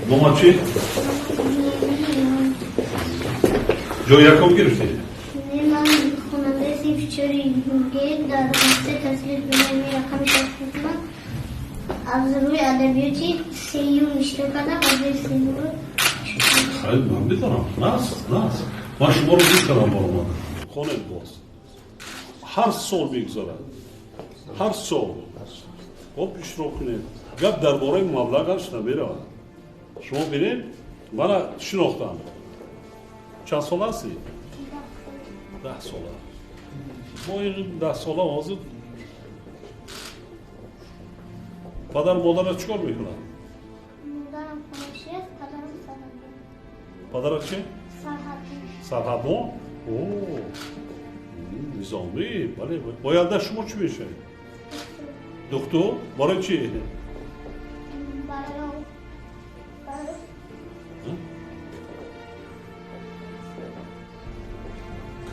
Нома чӣ? Ҷои якум гирифтӣ? Не, ман хонандаи синфи чори Г дар муассисаи таҳсилоти миёнаи рақами 6 мекунам. Аз рӯи адабиёти сеюм иштирок кардам, аз рӯи сеюм. Хайр, ман медонам. Нас, нас. Ман шуморо дид кардам баромада. Хонед боз. Ҳар сол мегузарад. Ҳар сол. Хоб иштирок кунед. Гап дар бораи маблағаш намеравад. Шумо бинед, мана шинохтам. Чанд сола ҳастӣ? 10 сола. Мо ин 10 сола ҳозир падару модарат чӣ кор мекунад? Модарам хонашӣ аст, падарам сарҳадбон. Падарат чӣ? Сарҳадбон. Сарҳадбон? О, низомӣ, бале. Оянда шумо чӣ мешавед? Духтур? Барои чӣ? Барои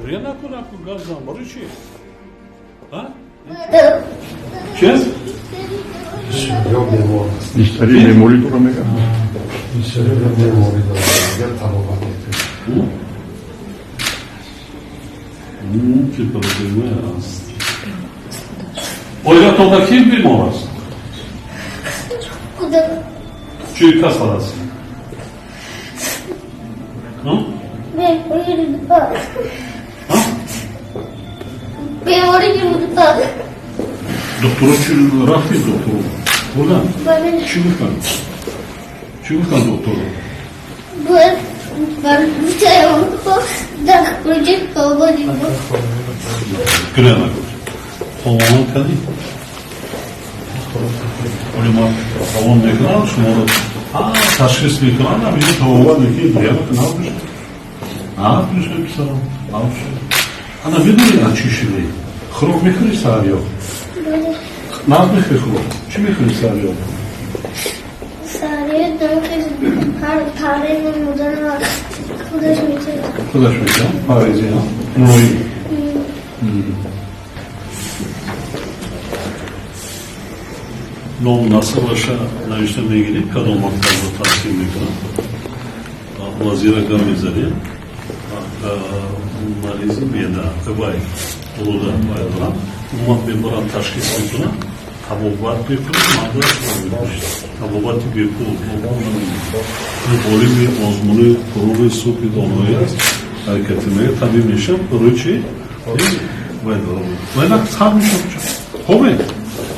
Гиря накун, аку гап зан. Барои чӣ? А? Чӣ? Ё бемор аст. Бисёри беморӣ дора мегӯяд. Бисёри беморӣ дорад, агар табобат мекунад. Ки проблема аст. Оилатонда ки бемор аст? Кудак. Чӣ касал аст? Бемории рӯда. Бемории рӯда. Духтуро чӣ рафти, духтуро? Бурдан? Бале. Чӣ гуфтанд? Чӣ гуфтанд духтуро? Бар онҳо дар хориҷи табобат буд. Гиря накун. Хобонон кардӣ? Оли ман равон мекунам шуморо, ташхис мекунам, ҳаминҷо табобат мекунӣ. Гиря накун, набошад. Набошад, писарам, набошад. Ана медонӣ, аз чӣ шудӣ? Хӯрок мехӯрӣ саҳар ё? Бале. Нағз мехӯрӣ хӯрок? Чӣ мехӯрӣ саҳар ё? Саҳари ҳар паре модарам худаш метавонад. Худаш метавонад? Парезӣ, ноӣ. Ному насабаша навишта мегирем, кадом мактабро таҳсил мекунад. Вазира гап мезанем. Маризи меъда, вай, рӯда вай дорам. Умуман беморам ташхис мекунад, табобат мекунад, мардаш табобати бепул. Олими озмуни фуруғи субҳи доноӣ аст. Ҳаракати мега табиб мешавад, барои чӣ? Вай дорам. Вай на сар мешавад. Хобе?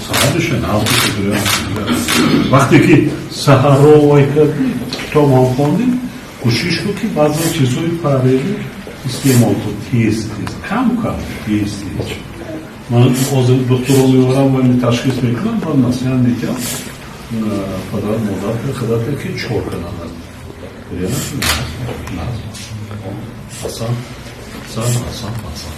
Саҳар мешавад, нағз мешавад. Вақте ки саҳарро вай кардӣ, китоб ҳам хондӣ, кӯшиш кун, ки баъзан чизҳои параллелӣ истеъмол кун, тез тез, кам кам, тез тез. Ман ҳозир духтуро меорам ва ташхис мекунам ва насиҳат медиҳам падар модар худата, ки чор карданд. Асан, асан, асан, асан.